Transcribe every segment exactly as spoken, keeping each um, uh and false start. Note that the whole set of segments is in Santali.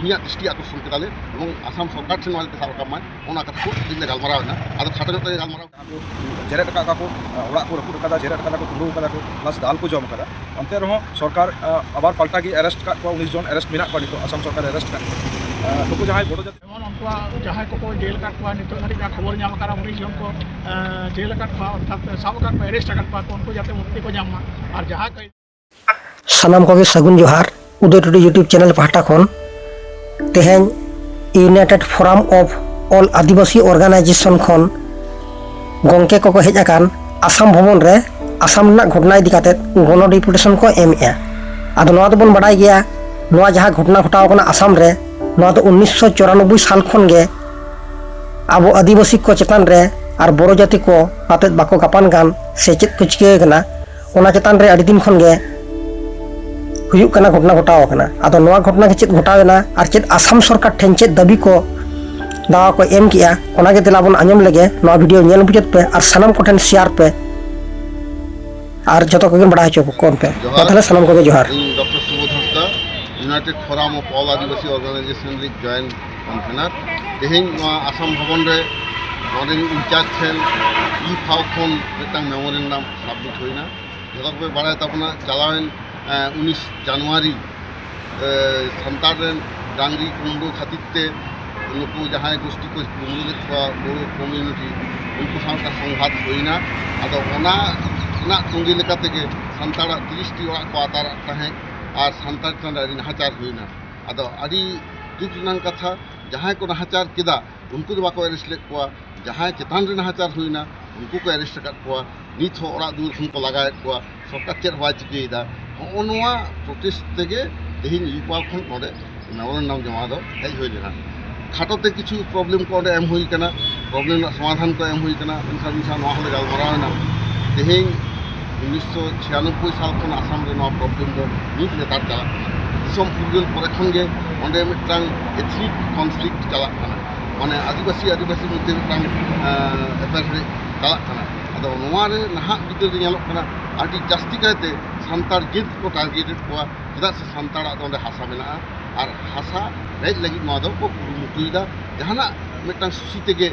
ᱤᱧᱟᱹᱜ ᱫᱨᱤᱥᱴᱤ ᱟᱠᱚᱨᱥᱚᱱ ᱠᱮᱫᱟᱞᱮ ᱮᱵᱚᱝ ᱟᱥᱟᱢ ᱥᱚᱨᱠᱟᱨ ᱴᱷᱮᱱ ᱱᱚᱣᱟ ᱡᱟᱛᱮ ᱥᱟᱵ ᱨᱟᱠᱟᱵ ᱢᱟᱭ, ᱚᱱᱟ ᱠᱟᱛᱷᱟ ᱠᱚ ᱤᱧ ᱞᱮ ᱜᱟᱞᱢᱟᱨᱟᱣ ᱮᱱᱟ᱾ ᱟᱫᱚ ᱠᱷᱟᱴᱚ ᱧᱚᱜ ᱛᱮ ᱜᱟᱞᱢᱟᱨᱟᱣ ᱠᱚ ᱡᱮᱨᱮᱫ ᱟᱠᱟᱫ ᱠᱚᱣᱟ ᱠᱚ, ᱚᱲᱟᱜ ᱠᱚ ᱨᱟᱹᱯᱩᱫ ᱟᱠᱟᱫᱟ, ᱡᱮᱨᱮᱫ ᱟᱠᱟᱫᱟ ᱠᱚ, ᱠᱩᱢᱵᱽᱲᱩ ᱟᱠᱟᱫᱟ ᱠᱚ, plus ᱫᱟᱞ ᱠᱚ ᱡᱚᱢ ᱟᱠᱟᱫᱟ᱾ ᱚᱱᱛᱮ ᱨᱮᱦᱚᱸ ᱥᱚᱨᱠᱟᱨ ᱟᱵᱟᱨ ᱯᱟᱞᱴᱟ ᱜᱮ arrest ᱟᱠᱟᱫ ᱠᱚᱣᱟ, ᱩᱱᱤᱥ ᱡᱚᱱ arrest ᱢᱮᱱᱟᱜ ᱠᱚᱣᱟ ᱱᱤᱛᱚᱜ, ᱟᱥᱟᱢ ᱥᱚᱨᱠᱟᱨ arrest ᱟᱠᱟᱫ ᱠᱚᱣᱟ᱾ ᱱᱩᱠᱩ ᱡᱟᱦᱟᱸᱭ ᱵᱚᱲᱚ ᱡᱟᱹᱛᱤ ᱡᱮᱢᱚᱱ ᱩᱱᱠᱩᱣᱟᱜ ᱡᱟᱦᱟᱸᱭ ᱠᱚᱠᱚ ᱡᱮᱞ ᱟᱠᱟᱫ ᱠᱚᱣᱟ, ᱱᱤᱛᱚᱜ ᱫᱷᱟᱹᱨᱤᱡ ᱡᱟᱦᱟᱸ ᱠᱷᱚᱵᱚᱨ ᱧᱟᱢ ᱟᱠᱟᱱᱟ, ᱩᱱᱤᱥ ᱡᱚᱱ ᱠᱚ ᱡᱮᱞ ᱟᱠᱟᱫ ᱠᱚᱣᱟ, ᱚᱨᱛᱷᱟᱛ ᱥᱟᱵ ᱟᱠᱟᱫ ᱠᱚᱣᱟ, arrest ᱟᱠᱟᱫ ᱠᱚᱣᱟ ᱠᱚ, ᱩᱱᱠᱩ ᱡᱟᱛᱮ ᱢᱩᱠᱛᱤ ᱠᱚ ᱧᱟᱢ ᱢᱟ᱾ ᱟᱨ ᱡᱟᱦᱟᱸᱭ ᱠᱚ ᱥᱟᱱᱟᱢ ᱠᱚᱜᱮ ᱥᱟᱹᱜᱩᱱ ᱡᱚᱦᱟᱨ᱾ ᱩᱫᱚᱭ ᱴᱩᱰᱩ YouTube channel ᱯᱟᱦᱴᱟ ᱠᱷᱚᱱ ᱛᱮᱦᱮᱧ United Forum of All Adivasi Organization ᱠᱷᱚᱱ ᱜᱚᱢᱠᱮ ᱠᱚᱠᱚ ᱦᱮᱡ ᱟᱠᱟᱱ ᱟᱥᱟᱢ ᱵᱷᱚᱵᱚᱱ ᱨᱮ ᱟᱥᱟᱢ ᱨᱮᱱᱟᱜ ᱜᱷᱚᱴᱚᱱᱟ ᱤᱫᱤ ᱠᱟᱛᱮ ᱜᱚᱱᱚ ᱰᱮᱯᱩᱴᱮᱥᱚᱱ ᱠᱚ ᱮᱢᱮᱜᱼᱟ᱾ ᱟᱫᱚ ᱱᱚᱣᱟ ᱫᱚᱵᱚᱱ ᱵᱟᱰᱟᱭ ᱜᱮᱭᱟ, ᱱᱚᱣᱟ ᱡᱟᱦᱟᱸ ᱜᱷᱚᱴᱚᱱᱟ ᱜᱷᱚᱴᱟᱣ ᱟᱠᱟᱱᱟ ᱟᱥᱟᱢ ᱨᱮ, ᱱᱚᱣᱟ ᱫᱚ ᱩᱱᱤᱥᱥᱚ ᱪᱩᱨᱟᱱᱚᱵᱵᱳᱭ ᱥᱟᱞ ᱠᱷᱚᱱ ᱜᱮ ᱟᱵᱚ ᱟᱹᱫᱤᱵᱟᱹᱥᱤ ᱠᱚ ᱪᱮᱛᱟᱱ ᱨᱮ ᱟᱨ ᱵᱚᱨᱚ ᱡᱟᱹᱛᱤ ᱠᱚ ᱟᱛᱮᱫ ᱵᱟᱠᱚ ᱜᱟᱯᱟᱱ ᱠᱟᱱ ᱥᱮ ᱪᱮᱫ ᱠᱚ ᱪᱤᱠᱟᱹ ᱟᱠᱟᱱᱟ, ᱚᱱᱟ ᱪᱮᱛᱟᱱ ᱨᱮ ᱟᱹᱰᱤ ᱫᱤᱱ ᱠᱷᱚᱱ ᱜᱮ ᱦᱩᱭᱩᱜ ᱠᱟᱱᱟ, ᱜᱷᱚᱴᱚᱱᱟ ᱜᱷᱚᱴᱟᱣ ᱟᱠᱟᱱᱟ᱾ ᱟᱫᱚ ᱱᱚᱣᱟ ᱜᱷᱚᱴᱚᱱᱟ ᱜᱮ ᱪᱮᱫ ᱜᱷᱚᱴᱟᱣ ᱮᱱᱟ ᱟᱨ ᱪᱮᱫ ᱟᱥᱟᱢ ᱥᱚᱨᱠᱟᱨ ᱴᱷᱮᱱ ᱪᱮᱫ ᱫᱟᱹᱵᱤ ᱠᱚ ᱫᱟᱣᱟ ᱠᱚ ᱮᱢ ᱠᱮᱜᱼᱟ, ᱚᱱᱟ ᱜᱮ ᱫᱮᱞᱟ ᱵᱚᱱ ᱟᱸᱡᱚᱢ ᱞᱮᱜᱮ᱾ ᱱᱚᱣᱟ ᱵᱷᱤᱰᱤᱭᱳ ᱧᱮᱞ ᱢᱩᱪᱟᱹᱫ ᱯᱮ ᱟᱨ ᱥᱟᱱᱟᱢ ᱠᱚᱴᱷᱮᱱ ᱥᱮᱭᱟᱨ ᱯᱮ ᱟᱨ ᱡᱚᱛᱚ ᱠᱚᱜᱮ ᱵᱟᱲᱟᱭ ᱦᱚᱪᱚ ᱠᱚᱣᱟ ᱯᱮ᱾ ᱢᱟ ᱡᱚᱦᱟᱨ᱾ ᱛᱟᱦᱚᱞᱮ ᱥᱟᱱᱟᱢ ᱠᱚᱜᱮ ᱡᱚᱦᱟᱨ᱾ ᱤᱧ doctor Subodh Hansda, United Forum of All Adivasi Organization ᱨᱤᱡ joint convener᱾ ᱛᱮᱦᱮᱧ ᱱᱚᱣᱟ ᱟᱥᱟᱢ ᱵᱷᱚᱵᱚᱱ ᱨᱮ ᱱᱚᱰᱮᱱᱤᱡ incharge ᱴᱷᱮᱱ ᱤ ᱯᱷᱟᱣ ᱠᱷᱚᱱ ᱢᱤᱫᱴᱟᱝ memorandum submit ᱦᱩᱭᱱᱟ᱾ ᱡᱚᱛᱚ ᱠᱚᱯᱮ ᱵᱟᱲᱟᱭ ᱛᱟᱵᱚᱱᱟ, ᱪᱟᱞᱟᱣᱮᱱ ᱩᱱᱤᱥ ᱡᱟᱱᱩᱣᱟᱨᱤ ᱥᱟᱱᱛᱟᱲ ᱨᱮᱱ ᱰᱟᱝᱨᱤ ᱠᱩᱢᱵᱽᱲᱩ ᱠᱷᱟᱹᱛᱤᱨ ᱛᱮ ᱱᱩᱠᱩ ᱡᱟᱦᱟᱸᱭ ᱜᱳᱥᱴᱤ ᱠᱚ ᱠᱩᱢᱵᱽᱲᱩ ᱞᱮᱫ ᱠᱚᱣᱟ, ᱵᱳᱰᱳ community, ᱩᱱᱠᱩ ᱥᱟᱶᱛᱮ ᱥᱚᱝᱜᱷᱟᱛ ᱦᱩᱭᱱᱟ᱾ ᱟᱫᱚ ᱚᱱᱟ ᱨᱮᱱᱟᱜ ᱛᱚᱸᱜᱮ ᱞᱮᱠᱟ ᱛᱮᱜᱮ ᱥᱟᱱᱛᱟᱲᱟᱜ ᱛᱤᱨᱤᱥ ᱴᱤ ᱚᱲᱟᱜ ᱠᱚ ᱟᱛᱟᱨᱟᱜ ᱛᱟᱦᱮᱸᱫ ᱟᱨ ᱥᱟᱱᱛᱟᱲ ᱪᱮᱛᱟᱱ ᱨᱮ ᱟᱹᱰᱤ ᱱᱟᱦᱟᱪᱟᱨ ᱦᱩᱭᱱᱟ᱾ ᱟᱫᱚ ᱟᱹᱰᱤ ᱫᱩᱠ ᱨᱮᱱᱟᱜ ᱠᱟᱛᱷᱟ, ᱡᱟᱦᱟᱸᱭ ᱠᱚ ᱱᱟᱦᱟᱪᱟᱨ ᱠᱮᱫᱟ ᱩᱱᱠᱩ ᱫᱚ ᱵᱟᱠᱚ arrest ᱞᱮᱫ ᱠᱚᱣᱟ, ᱡᱟᱦᱟᱸᱭ ᱪᱮᱛᱟᱱ ᱨᱮ ᱱᱟᱦᱟᱪᱟᱨ ᱦᱩᱭᱱᱟ ᱩᱱᱠᱩ ᱠᱚ arrest ᱟᱠᱟᱫ ᱠᱚᱣᱟ᱾ ᱱᱤᱛ ᱦᱚᱸ ᱚᱲᱟᱜ ᱫᱩᱣᱟᱹᱨ ᱠᱷᱚᱱ ᱠᱚ ᱞᱟᱜᱟᱭᱮᱫ ᱠᱚᱣᱟ, ᱥᱚᱨᱠᱟᱨ ᱪᱮᱫ ᱦᱚᱸ ᱵᱟᱭ ᱪᱤᱠᱟᱹᱭᱮᱫᱟ᱾ ᱦᱚᱸᱜᱼᱚ ᱱᱚᱣᱟ protest ᱛᱮᱜᱮ ᱛᱮᱦᱮᱧ ᱤ ᱯᱷᱟᱣ ᱠᱷᱚᱱ ᱱᱚᱰᱮ memorandum ᱡᱚᱢᱟ ᱫᱚ ᱦᱮᱡ ᱦᱩᱭ ᱞᱮᱱᱟ᱾ ᱠᱷᱟᱴᱚ ᱛᱮ ᱠᱤᱪᱷᱩ problem ᱠᱚ ᱚᱸᱰᱮ ᱮᱢ ᱦᱩᱭ ᱠᱟᱱᱟ, problem ᱨᱮᱱᱟᱜ ᱥᱚᱢᱟᱫᱷᱟᱱ ᱠᱚ ᱮᱢ ᱦᱩᱭ ᱠᱟᱱᱟ, ᱢᱮᱱᱠᱷᱟᱱ ᱢᱤᱫ ᱥᱟᱶ ᱱᱚᱣᱟ ᱦᱚᱸᱞᱮ ᱜᱟᱞᱢᱟᱨᱟᱣ ᱮᱱᱟ᱾ ᱛᱮᱦᱮᱧ ᱩᱱᱤᱥᱥᱚ ᱪᱷᱤᱭᱟᱱᱚᱵᱵᱳᱭ ᱥᱟᱞ ᱠᱷᱚᱱ ᱟᱥᱟᱢ ᱨᱮ ᱱᱚᱣᱟ problem ᱫᱚ ᱱᱤᱛ ᱞᱮᱛᱟᱲ ᱪᱟᱞᱟᱜ ᱠᱟᱱᱟ᱾ ᱫᱤᱥᱚᱢ ᱯᱷᱩᱨᱜᱟᱹᱞ ᱯᱚᱨᱮ ᱠᱷᱚᱱ ᱜᱮ ᱚᱸᱰᱮ ᱢᱤᱫᱴᱟᱝ ethnic conflict ᱪᱟᱞᱟᱜ ᱠᱟᱱᱟ, ᱢᱟᱱᱮ ᱟᱹᱫᱤᱵᱟᱹᱥᱤ ᱟᱹᱫᱤᱵᱟᱹᱥᱤ ᱢᱚᱫᱽᱫᱷᱮ ᱢᱤᱫᱴᱟᱝ ᱮᱯᱮᱨᱦᱮᱸᱰᱮᱡ ᱪᱟᱞᱟᱜ ᱠᱟᱱᱟ᱾ ᱟᱫᱚ ᱱᱚᱣᱟ ᱨᱮ ᱱᱟᱦᱟᱜ ᱵᱤᱫᱟᱹᱞ ᱨᱮ ᱧᱮᱞᱚᱜ ᱠᱟᱱᱟ ᱟᱹᱰᱤ ᱡᱟᱹᱥᱛᱤ ᱠᱟᱭᱛᱮ ᱥᱟᱱᱛᱟᱲ ᱡᱟᱹᱛ ᱠᱚ target ᱮᱫ ᱠᱚᱣᱟ, ᱪᱮᱫᱟᱜ ᱥᱮ ᱥᱟᱱᱛᱟᱲᱟᱜ ᱫᱚ ᱚᱸᱰᱮ ᱦᱟᱥᱟ ᱢᱮᱱᱟᱜᱼᱟ᱾ ᱟᱨ ᱦᱟᱥᱟ ᱨᱮᱡ ᱞᱟᱹᱜᱤᱫ ᱱᱚᱣᱟ ᱫᱚᱠᱚ ᱠᱩᱨᱩᱢᱩᱴᱩᱭᱮᱫᱟ᱾ ᱡᱟᱦᱟᱱᱟᱜ ᱢᱤᱫᱴᱟᱝ ᱥᱩᱥᱤ ᱛᱮᱜᱮ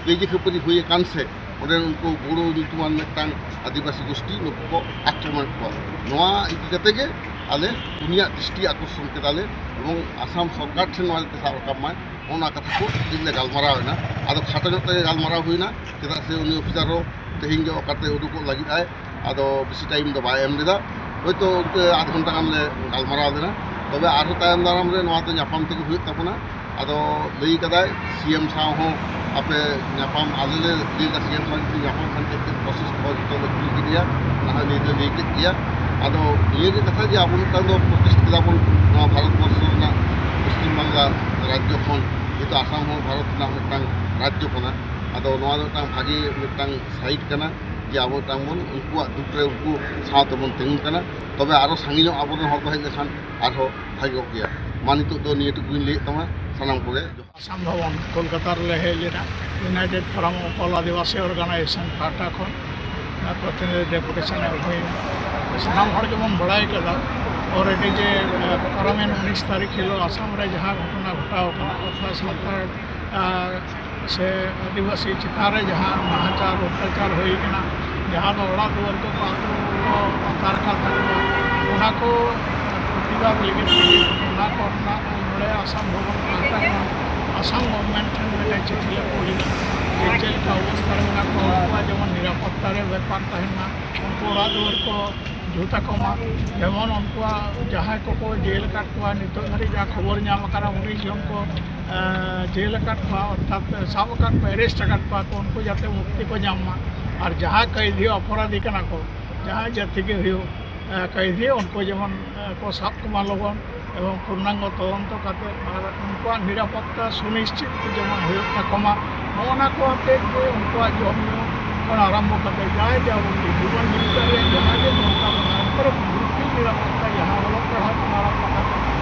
ᱠᱟᱹᱭᱡᱟᱹ ᱠᱷᱟᱹᱯᱟᱹᱨᱤ ᱦᱩᱭ ᱟᱠᱟᱱ ᱥᱮ ᱚᱸᱰᱮ ᱩᱱᱠᱩ ᱵᱳᱰᱳ ᱧᱩᱛᱩᱢᱟᱱ ᱢᱤᱫᱴᱟᱝ ᱟᱹᱫᱤᱵᱟᱹᱥᱤ ᱜᱳᱥᱴᱤ ᱱᱩᱠᱩ ᱠᱚ ᱟᱠᱨᱚᱢᱚᱱ ᱠᱚᱣᱟ᱾ ᱱᱚᱣᱟ ᱤᱫᱤ ᱠᱟᱛᱮ ᱜᱮ ᱟᱞᱮ ᱩᱱᱤᱭᱟᱜ ᱫᱨᱤᱥᱴᱤ ᱟᱠᱚᱨᱥᱚᱱ ᱠᱮᱫᱟᱞᱮ ᱮᱵᱚᱝ ᱟᱥᱟᱢ ᱥᱚᱨᱠᱟᱨ ᱴᱷᱮᱱ ᱱᱚᱣᱟ ᱡᱟᱛᱮ ᱥᱟᱵ ᱨᱟᱠᱟᱵ ᱢᱟᱭ, ᱚᱱᱟ ᱠᱟᱛᱷᱟ ᱠᱚ ᱠᱟᱹᱴᱤᱡ ᱞᱮ ᱜᱟᱞᱢᱟᱨᱟᱣ ᱮᱱᱟ᱾ ᱟᱫᱚ ᱠᱷᱟᱴᱚ ᱧᱚᱜ ᱛᱮᱜᱮ ᱜᱟᱞᱢᱟᱨᱟᱣ ᱦᱩᱭᱱᱟ, ᱪᱮᱫᱟᱜ ᱥᱮ ᱩᱱᱤ ᱚᱯᱷᱤᱥᱟᱨ ᱦᱚᱸ ᱛᱮᱦᱮᱧ ᱜᱮ ᱚᱠᱟᱛᱮ ᱩᱰᱩᱠᱚᱜ ᱞᱟᱹᱜᱤᱫ ᱟᱭ, ᱟᱫᱚ ᱵᱮᱥᱤ ᱴᱟᱭᱤᱢ ᱫᱚ ᱵᱟᱭ ᱮᱢ ᱞᱮᱫᱟ᱾ ᱦᱳᱭᱛᱳ ᱤᱱᱠᱟᱹ ᱟᱫᱷ ᱜᱷᱚᱱᱴᱟ ᱜᱟᱱ ᱞᱮ ᱜᱟᱞᱢᱟᱨᱟᱣ ᱞᱮᱱᱟ᱾ ᱛᱚᱵᱮ ᱟᱨᱦᱚᱸ ᱛᱟᱭᱚᱢ ᱫᱟᱨᱟᱢ ᱨᱮ ᱱᱚᱣᱟ ᱫᱚ ᱧᱟᱯᱟᱢ ᱛᱮᱜᱮ ᱦᱩᱭᱩᱜ ᱛᱟᱵᱚᱱᱟ᱾ ᱟᱫᱚ ᱞᱟᱹᱭ ᱠᱟᱫᱟᱭ ᱥᱤ ᱮᱢ ᱥᱟᱶ ᱦᱚᱸ ᱟᱯᱮ ᱧᱟᱯᱟᱢ, ᱟᱞᱮ ᱞᱮ ᱞᱟᱹᱭ ᱫᱟ ᱥᱤ ᱮᱢ ᱥᱟᱶ ᱡᱩᱫᱤ ᱧᱟᱯᱟᱢ ᱠᱷᱟᱱ ᱪᱮᱫ ᱪᱮᱫ ᱯᱨᱚᱥᱮᱥ ᱠᱚ ᱡᱚᱛᱚ ᱞᱮ ᱠᱩᱞᱤ ᱠᱮᱫᱮᱭᱟ, ᱚᱱᱟ ᱦᱚᱸ ᱞᱟᱹᱭ ᱫᱚᱭ ᱞᱟᱹᱭ ᱠᱮᱫ ᱜᱮᱭᱟ᱾ ᱟᱫᱚ ᱱᱤᱭᱟᱹ ᱜᱮ ᱠᱟᱛᱷᱟ ᱡᱮ ᱟᱵᱚ ᱢᱤᱫᱴᱟᱝ ᱫᱚ ᱯᱨᱚᱴᱮᱥᱴ ᱠᱮᱫᱟ ᱵᱚᱱ ᱱᱚᱣᱟ ᱵᱷᱟᱨᱚᱛ ᱵᱚᱨᱥᱚ ᱨᱮᱱᱟᱜ ᱯᱚᱥᱪᱤᱢ ᱵᱟᱝᱞᱟ ᱨᱟᱡᱽᱡᱚ ᱠᱷᱚᱱ, ᱡᱮᱦᱮᱛᱩ ᱟᱥᱟᱢ ᱦᱚᱸ ᱵᱷᱟᱨᱚᱛ ᱨᱮᱱᱟᱜ ᱢᱤᱫᱴᱟᱝ ᱨᱟᱡᱽᱡᱚ ᱠᱟᱱᱟ᱾ ᱟᱫᱚ ᱱᱚᱣᱟ ᱫᱚ ᱢᱤᱫᱴᱟᱝ ᱵᱷᱟᱜᱮ ᱢᱤᱫᱴᱟᱝ ᱥᱟᱭᱤᱰ ᱠᱟᱱᱟ ᱡᱮ ᱟᱵᱚ ᱢᱤᱫᱴᱟᱝ ᱵᱚᱱ ᱩᱱᱠᱩᱣᱟᱜ ᱫᱩᱠ ᱨᱮ ᱩᱱᱠᱩ ᱥᱟᱶ ᱛᱮᱵᱚᱱ ᱛᱤᱸᱜᱩᱱ ᱠᱟᱱᱟ᱾ ᱛᱚᱵᱮ ᱟᱨᱚ ᱥᱟᱸᱜᱮ ᱧᱚᱜ ᱟᱵᱚᱨᱮᱱ ᱦᱚᱲ ᱠᱚ ᱦᱮᱡ ᱞᱮᱠᱷᱟᱱ ᱟᱨᱦᱚᱸ ᱵᱷᱟᱜᱮ ᱠᱚᱜ ᱜᱮᱭᱟ᱾ ᱢᱟ ᱱᱤᱛᱚᱜ ᱫᱚ ᱱᱤᱭᱟᱹ ᱴᱩᱠᱩᱧ ᱞᱟᱹᱭᱮᱫ ᱛᱟᱢᱟ ᱥᱟᱱᱟᱢ ᱠᱚᱜᱮ᱾ ᱟᱥᱟᱢ ᱵᱷᱚᱵᱚᱱ ᱠᱳᱞᱠᱟᱛᱟ ᱨᱮᱞᱮ ᱦᱮᱡ ᱞᱮᱱᱟ᱾ United forum of all Adivasi organisation ᱯᱟᱦᱴᱟ ᱠᱷᱚᱱ ᱯᱨᱚᱛᱤᱱᱤᱫᱷᱤ ᱰᱮᱯᱩᱴᱮᱥᱚᱱ ᱮᱢ ᱦᱩᱭᱱᱟ᱾ ᱥᱟᱱᱟᱢ ᱦᱚᱲ ᱜᱮᱵᱚᱱ ᱵᱟᱲᱟᱭ ᱠᱟᱫᱟ ᱚᱞᱨᱮᱰᱤ ᱡᱮ ᱯᱟᱨᱚᱢᱮᱱ ᱩᱱᱤᱥ ᱛᱟᱹᱨᱤᱠᱷ ᱦᱤᱞᱳᱜ ᱟᱥᱟᱢ ᱨᱮ ᱡᱟᱦᱟᱸ ᱜᱷᱚᱴᱚᱱᱟ ᱜᱷᱚᱴᱟᱣ ᱠᱟᱱᱟ, ᱚᱨᱛᱷᱟᱛ ᱥᱟᱱᱛᱟᱲ ᱥᱮ ᱟᱹᱫᱤᱵᱟᱹᱥᱤ ᱪᱮᱛᱟᱱ ᱨᱮ ᱡᱟᱦᱟᱸ ᱱᱟᱦᱟᱪᱟᱨ ᱚᱛᱛᱟᱪᱟᱨ ᱦᱩᱭ ᱠᱟᱱᱟ, ᱡᱟᱦᱟᱸ ᱫᱚ ᱚᱲᱟᱜ ᱫᱩᱣᱟᱹᱨ ᱠᱚ ᱟᱹᱛᱩ ᱠᱚ ᱟᱛᱟᱨ ᱠᱟᱱ ᱛᱟᱠᱚᱣᱟ, ᱚᱱᱟ ᱠᱚ ᱯᱨᱚᱛᱤᱵᱟᱫ ᱞᱟᱹᱜᱤᱫ ᱛᱮ ᱚᱱᱟ ᱠᱚᱨᱮᱱᱟᱜ ᱱᱚᱰᱮ ᱟᱥᱟᱢ ᱵᱷᱚᱵᱚᱱ ᱯᱟᱦᱴᱟ ᱠᱷᱚᱱ ᱟᱥᱟᱢ ᱜᱚᱵᱷᱢᱮᱱᱴ ᱴᱷᱮᱱ ᱢᱤᱫᱴᱮᱱ ᱪᱤᱴᱷᱤ ᱞᱮ ᱠᱩᱞ ᱮᱫᱟ ᱡᱮ ᱪᱮᱫ ᱞᱮᱠᱟ ᱚᱵᱚᱥᱛᱟ ᱨᱮ ᱢᱮᱱᱟᱜ ᱠᱚᱣᱟ, ᱩᱱᱠᱩᱣᱟᱜ ᱡᱮᱢᱚᱱ ᱱᱤᱨᱟᱯᱚᱛᱛᱟ ᱨᱮ ᱵᱮᱯᱟᱨ ᱛᱟᱦᱮᱱ ᱢᱟ, ᱩᱱᱠᱩ ᱚᱲᱟᱜ ᱫᱩᱣᱟᱹᱨ ᱠᱚ ᱡᱩᱛ ᱟᱠᱚ ᱢᱟ, ᱡᱮᱢᱚᱱ ᱩᱱᱠᱩᱣᱟᱜ ᱡᱟᱦᱟᱸᱭ ᱠᱚᱠᱚ ᱡᱮᱞ ᱟᱠᱟᱫ ᱠᱚᱣᱟ, ᱱᱤᱛᱚᱜ ᱫᱷᱟᱹᱨᱤᱡ ᱡᱟ ᱠᱷᱚᱵᱚᱨ ᱧᱟᱢ ᱟᱠᱟᱱᱟ, ᱩᱱᱤᱥ ᱡᱚᱱ ᱠᱚ ᱡᱮᱞ ᱟᱠᱟᱫ ᱠᱚᱣᱟ, ᱚᱨᱛᱷᱟᱛ ᱥᱟᱵ ᱟᱠᱟᱫ ᱠᱚᱣᱟ, ᱮᱨᱮᱥᱴ ᱟᱠᱟᱫ ᱠᱚᱣᱟ ᱠᱚ, ᱩᱱᱠᱩ ᱡᱟᱛᱮ ᱢᱩᱠᱛᱤ ᱠᱚ ᱧᱟᱢ ᱢᱟ᱾ ᱟᱨ ᱡᱟᱦᱟᱸ ᱠᱟᱹᱭᱫᱷᱤ ᱚᱯᱚᱨᱟᱫᱷᱤ ᱠᱟᱱᱟ ᱠᱚ, ᱡᱟᱦᱟᱸ ᱡᱟᱹᱛᱤ ᱜᱮ ᱦᱩᱭᱩᱜ, ᱠᱟᱹᱭᱫᱷᱤ ᱩᱱᱠᱩ ᱡᱮᱢᱚᱱ ᱠᱚ ᱥᱟᱵ ᱠᱚᱢᱟ ᱞᱚᱜᱚᱱ ᱮᱵᱚᱝ ᱯᱩᱨᱱᱟᱝᱜᱚ ᱛᱚᱫᱚᱱᱛᱚ ᱠᱟᱛᱮ ᱟᱨ ᱩᱱᱠᱩᱣᱟᱜ ᱱᱤᱨᱟᱯᱚᱛᱛᱟ ᱥᱩᱱᱤᱥᱪᱤᱛ ᱡᱮᱢᱚᱱ ᱦᱩᱭᱩᱜ ᱛᱟᱠᱚ ᱢᱟ᱾ ᱱᱚᱜᱼᱚ ᱱᱟ ᱠᱚ ᱟᱛᱮ ᱜᱮ ᱩᱱᱠᱩᱣᱟᱜ ᱡᱚᱢ ᱧᱩ ᱠᱷᱚᱱ ᱟᱨᱟᱢᱵᱷᱚ ᱠᱟᱛᱮ ᱡᱟᱭ ᱡᱟᱵᱚᱛᱤ ᱡᱤᱵᱚᱱ ᱡᱤᱵᱤᱠᱟ ᱨᱮᱭᱟᱜ ᱡᱟᱦᱟᱸ ᱜᱮ ᱫᱚᱨᱠᱟᱨ ᱢᱮᱱᱟᱜᱼᱟ, ᱮᱱᱛᱮ ᱨᱮᱦᱚᱸ ᱜᱩᱨᱩᱠᱩᱞ ᱱᱤᱨᱟᱯᱚᱛᱛᱟ ᱡᱟᱦᱟᱸ ᱚᱞᱚᱜ ᱯᱟᱲᱦᱟᱣ ᱠᱷᱚᱱ ᱟᱨᱟᱢᱵᱷᱚ ᱠᱟᱛᱮ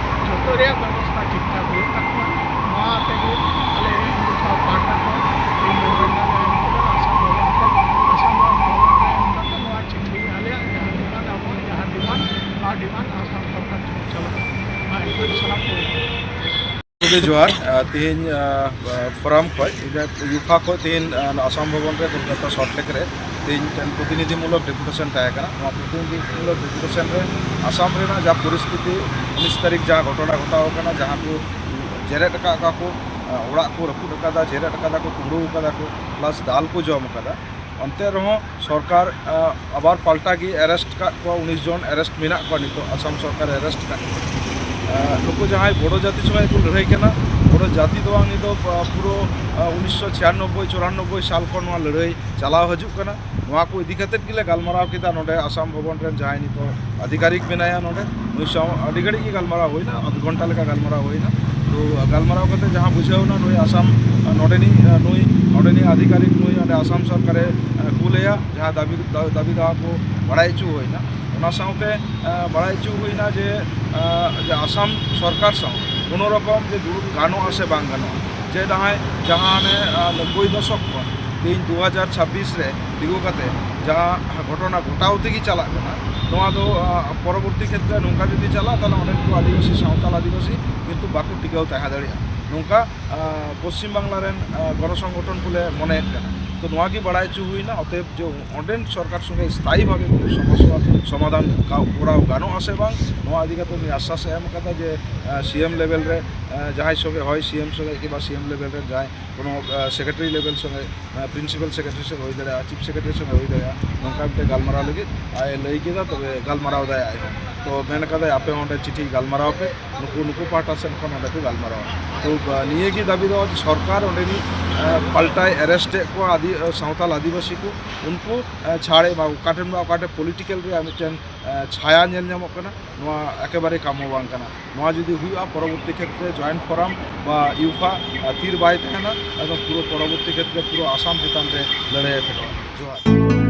ᱡᱚᱛᱚ ᱨᱮᱭᱟᱜ ᱵᱮᱵᱚᱥᱛᱷᱟ ᱴᱷᱤᱠ ᱴᱷᱟᱠ ᱦᱩᱭᱩᱜ ᱛᱟᱠᱚ ᱢᱟ᱾ ᱱᱚᱣᱟ ᱟᱛᱮ ᱜᱮ ᱟᱞᱮ ᱦᱤᱱᱫᱩ ᱥᱚᱵᱷᱟ ᱯᱟᱦᱴᱟ ᱠᱷᱚᱱ ᱛᱮᱦᱮᱧ memorandum ᱞᱮ ᱮᱢ ᱠᱮᱫᱟ ᱟᱥᱟᱢ ᱵᱷᱚᱵᱚᱱ ᱴᱷᱮᱱ᱾ ᱟᱥᱟᱢ ᱵᱷᱚᱵᱚᱱ ᱴᱷᱮᱱ ᱮᱢ ᱠᱟᱛᱮ ᱱᱚᱣᱟ ᱪᱤᱴᱷᱤ ᱟᱞᱮᱭᱟᱜ ᱡᱟᱦᱟᱸ ᱰᱤᱢᱟᱱᱰ, ᱟᱵᱚᱣᱟᱜ ᱡᱟᱦᱟᱸ ᱰᱤᱢᱟᱱᱰ, ᱱᱚᱣᱟ ᱰᱤᱢᱟᱱᱰ ᱟᱥᱟᱢ ᱥᱚᱨᱠᱟᱨ ᱴᱷᱮᱱ ᱪᱟᱞᱟᱜᱼᱟ᱾ ᱢᱟ ᱮᱱᱠᱷᱟᱱ ᱥᱟᱱᱟᱢ ᱠᱚ ᱡᱚᱦᱟᱨ᱾ ᱟᱨ ᱛᱮᱦᱮᱧ, ᱟᱨ, ᱟᱨ, ᱯᱷᱳᱨᱟᱢ ᱠᱷᱚᱱ, ᱤᱧᱟᱹᱜ ᱭᱩᱯᱷᱟ ᱠᱷᱚᱱ ᱛᱮᱦᱮᱧ, ᱟᱨ, ᱟᱥᱟᱢ ᱵᱷᱚᱵᱚᱱ ᱨᱮ ᱠᱳᱞᱠᱟᱛᱟ ᱥᱚᱞᱴ ᱞᱮᱠ ᱨᱮ ᱛᱮᱦᱮᱧ ᱢᱤᱫᱴᱮᱱ ᱯᱨᱚᱛᱤᱱᱤᱫᱷᱤᱢᱩᱞᱚᱠ ᱰᱮᱯᱩᱴᱮᱥᱚᱱ ᱛᱟᱦᱮᱸ ᱠᱟᱱᱟ᱾ ᱱᱚᱣᱟ ᱯᱨᱚᱛᱤᱱᱤᱫᱷᱤᱢᱩᱞᱚᱠ ᱰᱮᱯᱩᱴᱮᱥᱚᱱ ᱨᱮ ᱟᱥᱟᱢ ᱨᱮᱱᱟᱜ ᱡᱟ ᱯᱚᱨᱤᱥᱛᱷᱤᱛᱤ, ᱩᱱᱤᱥ ᱛᱟᱹᱨᱤᱠᱷ ᱡᱟᱦᱟᱸ ᱜᱷᱚᱴᱚᱱᱟ ᱜᱷᱚᱴᱟᱣ ᱟᱠᱟᱱᱟ, ᱡᱟᱦᱟᱸ ᱠᱚ ᱡᱮᱨᱮᱫ ᱟᱠᱟᱫ ᱠᱚᱣᱟ ᱠᱚ, ᱟᱨ, ᱚᱲᱟᱜ ᱠᱚ ᱨᱟᱹᱯᱩᱫ ᱟᱠᱟᱫᱟ, ᱡᱮᱨᱮᱫ ᱟᱠᱟᱫᱟ ᱠᱚ, ᱠᱩᱢᱵᱽᱲᱩ ᱟᱠᱟᱫᱟ ᱠᱚ, ᱯᱞᱟᱥ ᱫᱟᱞ ᱠᱚ ᱡᱚᱢ ᱟᱠᱟᱫᱟ᱾ ᱚᱱᱛᱮ ᱨᱮᱦᱚᱸ ᱥᱚᱨᱠᱟᱨ, ᱟᱨ, ᱟᱵᱟᱨ ᱯᱟᱞᱴᱟ ᱜᱮ ᱟᱨᱮᱥᱴ ᱟᱠᱟᱫ ᱠᱚᱣᱟ᱾ ᱩᱱᱤᱥ ᱡᱚᱱ ᱟᱨᱮᱥᱴ ᱢᱮᱱᱟᱜ ᱠᱚᱣᱟ ᱱᱤᱛᱚᱜ, ᱟᱥᱟᱢ ᱥᱚᱨᱠᱟᱨ ᱟᱨᱮᱥᱴ ᱟᱠᱟᱫ ᱠᱚᱣᱟ᱾ ᱟᱨ, ᱱᱩᱠᱩ ᱡᱟᱦᱟᱸᱭ ᱵᱳᱰᱳ ᱡᱟᱹᱛᱤ ᱥᱚᱸᱜᱮ ᱠᱚ ᱞᱟᱹᱲᱦᱟᱹᱭ ᱠᱟᱱᱟ, ᱵᱳᱰᱳ ᱡᱟᱹᱛᱤ ᱫᱚ ᱵᱟᱝ, ᱱᱤᱛ ᱫᱚ, ᱟᱨ, ᱯᱩᱨᱟᱹ, ᱟᱨ, ᱩᱱᱤᱥᱥᱚ ᱪᱷᱤᱭᱟᱱᱚᱵᱵᱳᱭ ᱪᱩᱨᱟᱱᱚᱵᱵᱳᱭ ᱥᱟᱞ ᱠᱷᱚᱱ ᱱᱚᱣᱟ ᱞᱟᱹᱲᱦᱟᱹᱭ ᱪᱟᱞᱟᱣ ᱦᱤᱡᱩᱜ ᱠᱟᱱᱟ᱾ ᱱᱚᱣᱟ ᱠᱚ ᱤᱫᱤ ᱠᱟᱛᱮᱫ ᱜᱮᱞᱮ ᱜᱟᱞᱢᱟᱨᱟᱣ ᱠᱮᱫᱟ ᱱᱚᱰᱮ ᱟᱥᱟᱢ ᱵᱷᱚᱵᱚᱱ ᱨᱮᱱ ᱡᱟᱦᱟᱸᱭ ᱱᱤᱛᱚᱜ ᱟᱫᱷᱤᱠᱟᱨᱤᱠ ᱢᱮᱱᱟᱭᱟ ᱱᱚᱰᱮ, ᱱᱩᱭ ᱥᱟᱶ ᱟᱹᱰᱤ ᱜᱷᱟᱹᱲᱤᱡ ᱜᱮ ᱜᱟᱞᱢᱟᱨᱟᱣ ᱦᱩᱭᱱᱟ, ᱟᱫᱷ ᱜᱷᱚᱱᱴᱟ ᱞᱮᱠᱟ ᱜᱟᱞᱢᱟᱨᱟᱣ ᱦᱩᱭᱱᱟ᱾ ᱛᱚ, ᱜᱟᱞᱢᱟᱨᱟᱣ ᱠᱟᱛᱮ ᱡᱟᱦᱟᱸ ᱵᱩᱡᱷᱟᱹᱣ ᱮᱱᱟ, ᱱᱩᱭ ᱟᱥᱟᱢ, ᱱᱚᱰᱮᱱᱤᱡ, ᱱᱩᱭ, ᱱᱚᱰᱮᱱᱤᱡ ᱟᱫᱷᱤᱠᱟᱨᱤᱠ ᱱᱩᱭ ᱚᱸᱰᱮ ᱟᱥᱟᱢ ᱥᱚᱨᱠᱟᱨᱮ ᱠᱩᱞᱮᱭᱟ, ᱡᱟᱦᱟᱸ ᱫᱟᱹᱵᱤ, ᱫᱟᱹᱵᱤ ᱫᱟᱣᱟ ᱠᱚ ᱵᱟᱲᱟᱭ ᱦᱚᱪᱚ ᱦᱩᱭᱱᱟ᱾ ᱚᱱᱟ ᱥᱟᱶᱛᱮ, ᱵᱟᱲᱟᱭ ᱦᱚᱪᱚ ᱦᱩᱭᱱᱟ ᱡᱮ, ᱡᱮ ᱟᱥᱟᱢ ᱥᱚᱨᱠᱟᱨ ᱥᱟᱶ ᱠᱳᱱᱳ ᱨᱚᱠᱚᱢ ᱡᱮ ᱫᱩᱲᱩᱵ ᱜᱟᱱᱚᱜᱼᱟ ᱥᱮ ᱵᱟᱝ ᱜᱟᱱᱚᱜᱼᱟ, ᱡᱮ ᱡᱟᱦᱟᱸᱭ, ᱡᱟᱦᱟᱸ ᱦᱟᱱᱮ, ᱱᱚᱵᱵᱳᱭ ᱫᱚᱥᱚᱠ ᱠᱷᱚᱱ ᱛᱮᱦᱮᱧ ᱫᱩ ᱦᱟᱡᱟᱨ ᱪᱷᱟᱵᱵᱤᱥ ᱨᱮ ᱛᱤᱸᱜᱩ ᱠᱟᱛᱮ ᱡᱟᱦᱟᱸ ᱜᱷᱚᱴᱚᱱᱟ ᱜᱷᱚᱴᱟᱣ ᱛᱮᱜᱮ ᱪᱟᱞᱟᱜ ᱠᱟᱱᱟ, ᱱᱚᱣᱟ ᱫᱚ, ᱟᱸ, ᱯᱚᱨᱚᱵᱚᱨᱛᱤ ᱠᱷᱮᱛᱨᱮ ᱱᱚᱝᱠᱟ ᱡᱩᱫᱤ ᱪᱟᱞᱟᱜᱼᱟ, ᱛᱟᱦᱚᱞᱮ ᱚᱸᱰᱮᱱ ᱠᱚ ᱟᱹᱫᱤᱵᱟᱹᱥᱤ, ᱥᱟᱶᱛᱟᱞ ᱟᱹᱫᱤᱵᱟᱹᱥᱤ ᱠᱤᱱᱛᱩ ᱵᱟᱠᱚ ᱴᱤᱠᱟᱹᱣ ᱛᱟᱦᱮᱸ ᱫᱟᱲᱮᱭᱟᱜᱼᱟ, ᱱᱚᱝᱠᱟ, ᱟᱸ, ᱯᱚᱥᱪᱤᱢ ᱵᱟᱝᱞᱟ ᱨᱮᱱ, ᱟᱸ, ᱜᱚᱱᱚ ᱥᱚᱝᱜᱚᱴᱷᱚᱱ ᱠᱚᱞᱮ ᱢᱚᱱᱮᱭᱮᱫ ᱠᱟᱱᱟ᱾ ᱛᱚ, ᱱᱚᱣᱟ ᱜᱮ ᱵᱟᱲᱟᱭ ᱦᱚᱪᱚ ᱦᱩᱭᱱᱟ᱾ ᱚᱛᱮᱵ ᱡᱮ ᱚᱸᱰᱮᱱ ᱥᱚᱨᱠᱟᱨ ᱥᱚᱸᱜᱮ ᱥᱛᱷᱟᱭᱤ ᱵᱷᱟᱵᱮ ᱥᱚᱢᱚᱥᱥᱟ ᱥᱚᱢᱟᱫᱷᱟᱱ ᱠᱟ-, ᱠᱚᱨᱟᱣ ᱜᱟᱱᱚᱜᱼᱟ ᱥᱮ ᱵᱟᱝ, ᱱᱚᱣᱟ ᱤᱫᱤ ᱠᱟᱛᱮ ᱩᱱᱤ ᱟᱥᱥᱟᱥ ᱮ ᱮᱢ ᱠᱟᱫᱟ ᱡᱮ, ᱟᱸ, ᱥᱤ ᱮᱢ ᱞᱮᱵᱮᱞ ᱨᱮ, ᱟᱸ, ᱡᱟᱦᱟᱸᱭ ᱥᱚᱸᱜᱮ ᱦᱚᱭ ᱥᱤ ᱮᱢ ᱥᱚᱸᱜᱮ ᱠᱤᱝᱵᱟ ᱥᱤ ᱮᱢ ᱞᱮᱵᱮᱞ ᱨᱮ ᱡᱟᱦᱟᱸᱭ ᱠᱳᱱᱳ, ᱟᱸ, ᱥᱮᱠᱨᱮᱴᱟᱨᱤ ᱞᱮᱵᱮᱞ ᱥᱚᱸᱜᱮ, ᱟᱸ, ᱯᱨᱤᱱᱥᱤᱯᱟᱞ ᱥᱮᱠᱨᱮᱴᱟᱨᱤ ᱥᱚᱸᱜᱮ ᱦᱩᱭ ᱫᱟᱲᱮᱭᱟᱜᱼᱟ, ᱪᱤᱯ ᱥᱮᱠᱨᱮᱴᱟᱨᱤ ᱥᱚᱸᱜᱮ ᱦᱩᱭ ᱫᱟᱲᱮᱭᱟᱜᱼᱟ, ᱱᱚᱝᱠᱟ ᱢᱤᱫᱴᱮᱱ ᱜᱟᱞᱢᱟᱨᱟᱣ ᱞᱟᱹᱜᱤᱫ ᱟᱡ ᱮ ᱞᱟᱹᱭ ᱠᱮᱫᱟ᱾ ᱛᱚᱵᱮ ᱜᱟᱞᱢᱟᱨᱟᱣ ᱫᱟᱭ ᱟᱡ ᱦᱚᱸ᱾ ᱛᱚ, ᱢᱮᱱ ᱠᱟᱫᱟᱭ, ᱟᱯᱮ ᱦᱚᱸ ᱚᱸᱰᱮ ᱪᱤᱴᱷᱤ ᱜᱟᱞᱢᱟᱨᱟᱣ ᱯᱮ, ᱱᱩᱠᱩ, ᱱᱩᱠᱩ ᱯᱟᱦᱴᱟ ᱥᱮᱱ ᱠᱷᱚᱱ ᱚᱸᱰᱮ ᱠᱚ ᱜᱟᱞᱢᱟᱨᱟᱣᱟ᱾ ᱛᱚ, ᱟᱸ, ᱱᱤᱭᱟᱹ ᱜᱮ ᱫᱟᱹᱵᱤ ᱫᱚ ᱥᱚᱨᱠᱟᱨ ᱚᱸᱰᱮᱱᱤᱡ, ᱟᱸ, ᱯᱟᱞᱴᱟᱭ ᱟᱨᱮᱥᱴ ᱮᱫ ᱠᱚᱣᱟ ᱟᱹᱫᱤ-, ᱟᱸ, ᱥᱟᱶᱛᱟᱞ ᱟᱹᱫᱤᱵᱟᱹᱥᱤ ᱠᱚ, ᱩᱱᱠᱩ, ᱟᱸ, ᱪᱷᱟᱲ ᱮ ᱮᱢᱟ ᱠᱚ᱾ ᱚᱠᱟ ᱴᱷᱮᱱ ᱵᱟ ᱚᱠᱟ ᱴᱷᱮᱱ ᱯᱚᱞᱤᱴᱤᱠᱮᱞ ᱨᱮᱭᱟᱜ ᱢᱤᱫᱴᱮᱱ, ᱟᱸ, ᱪᱷᱟᱭᱟ ᱧᱮᱞ ᱧᱟᱢᱚᱜ ᱠᱟᱱᱟ, ᱱᱚᱣᱟ ᱮᱠᱮᱵᱟᱨᱮ ᱠᱟᱢᱚ ᱵᱟᱝ ᱠᱟᱱᱟ᱾ ᱱᱚᱣᱟ ᱡᱩᱫᱤ ᱦᱩᱭᱩᱜᱼᱟ, ᱯᱚᱨᱚᱵᱚᱨᱛᱤ ᱠᱷᱮᱛᱨᱮ ᱡᱚᱭᱮᱱᱴ ᱯᱷᱳᱨᱟᱢ ᱵᱟ ᱭᱩᱯᱷᱟ, ᱟᱸ, ᱛᱤᱨ ᱵᱟᱭ ᱛᱟᱦᱮᱱᱟ, ᱮᱠᱫᱚᱢ ᱯᱩᱨᱟᱹ ᱯᱚᱨᱚᱵᱚᱨᱛᱤ ᱠᱷᱮᱛᱨᱮ ᱯᱩᱨᱟᱹ ᱟᱥᱟᱢ ᱪᱮᱛᱟᱱ ᱨᱮ ᱞᱟᱹᱲᱦᱟᱹᱭ ᱮ ᱯᱷᱮᱰᱚᱜᱼᱟ᱾ ᱡᱚᱦᱟᱨ᱾